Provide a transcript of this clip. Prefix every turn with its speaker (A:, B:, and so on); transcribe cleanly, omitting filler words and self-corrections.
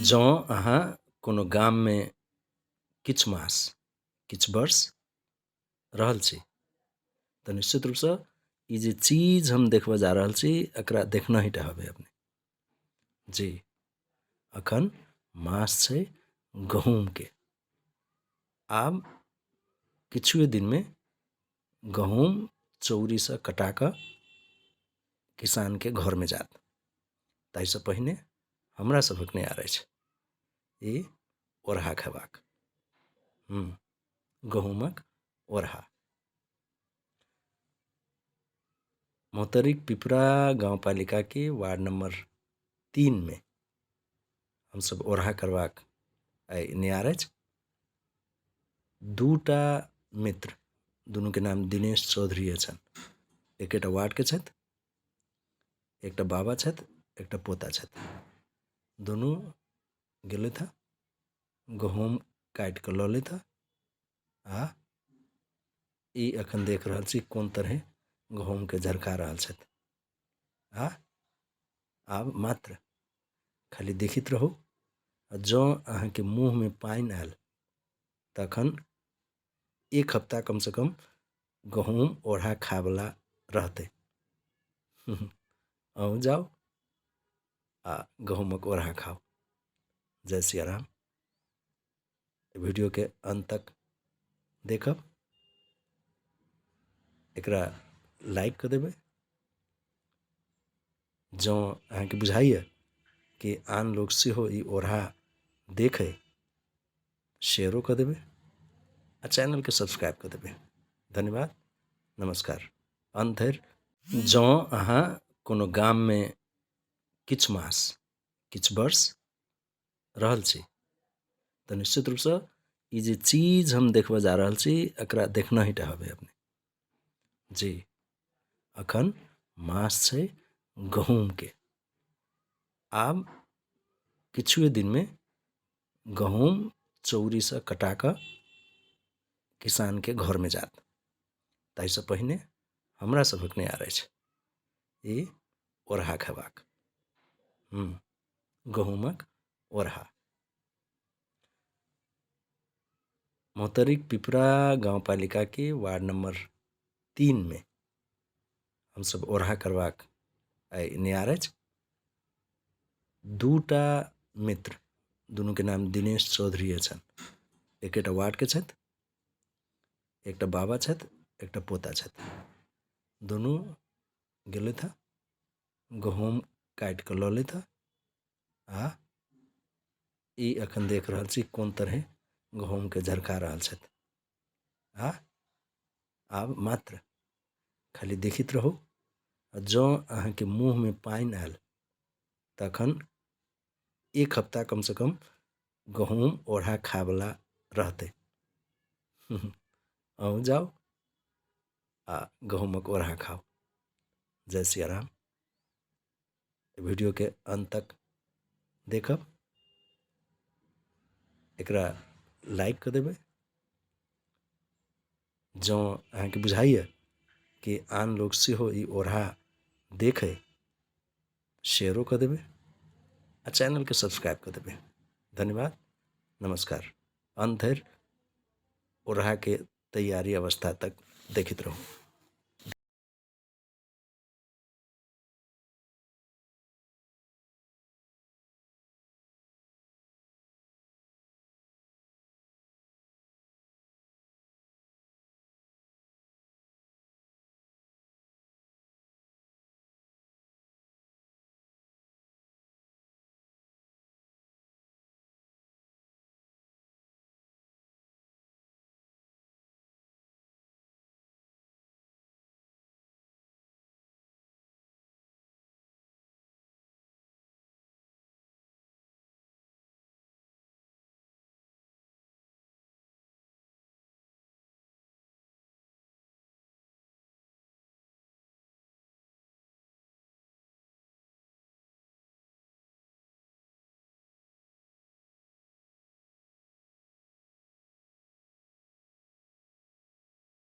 A: जँ अहाँ कोनो गाममे किछु मास किछु वर्ष रहल छी तऽ निश्चित रूपसँ ई जे चीज हम देखबऽ जा रहल छी एकरा देखनहि टा हेबै अपने। जी अखन मास छै गहूँमके। आब किछुए दिनमे गहूँम चौरीसँ कटा कऽ किसानके घरमे जायत, ताहिसँ पहिने हमरा सभक नहि आर अछि ई ओरहा खयबाक। गहूँमक ओरहा। महोत्तरीक पिपरा गाउँपालिकाके वार्ड नम्बर 3 में हमसब ओरहा करबाक आइ नियार अछि। दूटा मित्र, दुनूके नाम दिनेश चौधरी छनि, एकेटा वार्डके छथि, एकटा बाबा छथि, एकटा पोता छथि। दुनू गेलथि हँ, गहूँम काटि कऽ लऽ लैथ आ ई एखन देख रहल छी कोन तरहे गहूँमके झरका रहल छथि। आ आब मात्र खाली देखैत रहू आ जँ अहाँके मुँहमे पानि आयल तखन एक हफ्ता कमसँ कम गहूँम ओढ़ा खायवला रहतै। अहूँ जाउ आ गहूँमक ओढ़ा खाउ। जय सियाराम। वीडियोके अंत तक देखब, एकरा लाइक कऽ देबै। जँ अहाँके बुझाइए कि आन लोक सेहो ई ओढ़ा देखै, शेयरो कऽ देबै आ चैनलके सब्सक्राइब कऽ देबै। धन्यवाद, नमस्कार। अंत धरि जँ अहाँ कोनो गाममे किछु मास किछु वर्ष रहल छी तऽ निश्चित रूपसँ ई जे चीज हम देखबऽ जा रहल छी एकरा देखनहि टा हेबै अपने। जी अखन मास छै गहूँमके। आब किछुए दिनमे गहूँम चौरीसँ कटा कऽ किसानके घरमे जायत, ताहिसँ पहिने हमरा सभक नहि आर अछि ई ओरहा खयबाक। गहूँमक ओरहा। महोत्तरीक पिपरा गाउँपालिकाके वार्ड नम्बर 3 में हमसब ओरहा करबाक आइ नियार अछि। दूटा मित्र, दुनूके नाम दिनेश चौधरी छनि, एकेटा वार्डके छथि, एकटा बाबा छथि, एकटा पोता छथि। दुनू गेलथि हँ, गहूँम काटि कऽ लऽ लैथ आ ई एखन देख रहल छी कोन तरहे गहूँमके झरका रहल छथि। आ आब मात्र खाली देखैत रहू आ जँ अहाँके मुँहमे पानि आयल तखन एक हफ्ता कमसँ कम गहूँम ओढ़ा खायवला रहतै। अहूँ जाउ आ गहूँमक ओढ़ा खाउ। जय सियाराम। वीडियोके अंत तक देखब, एकरा लाइक कऽ देबै। जँ अहाँके बुझाइए कि आन लोक सेहो ई ओढ़ा देखै, शेयरो कऽ देबै आ चैनलके सब्सक्राइब कऽ देबै। धन्यवाद, नमस्कार। अंत धरि ओढ़ाके तैयारी अवस्था तक देखैत रहू।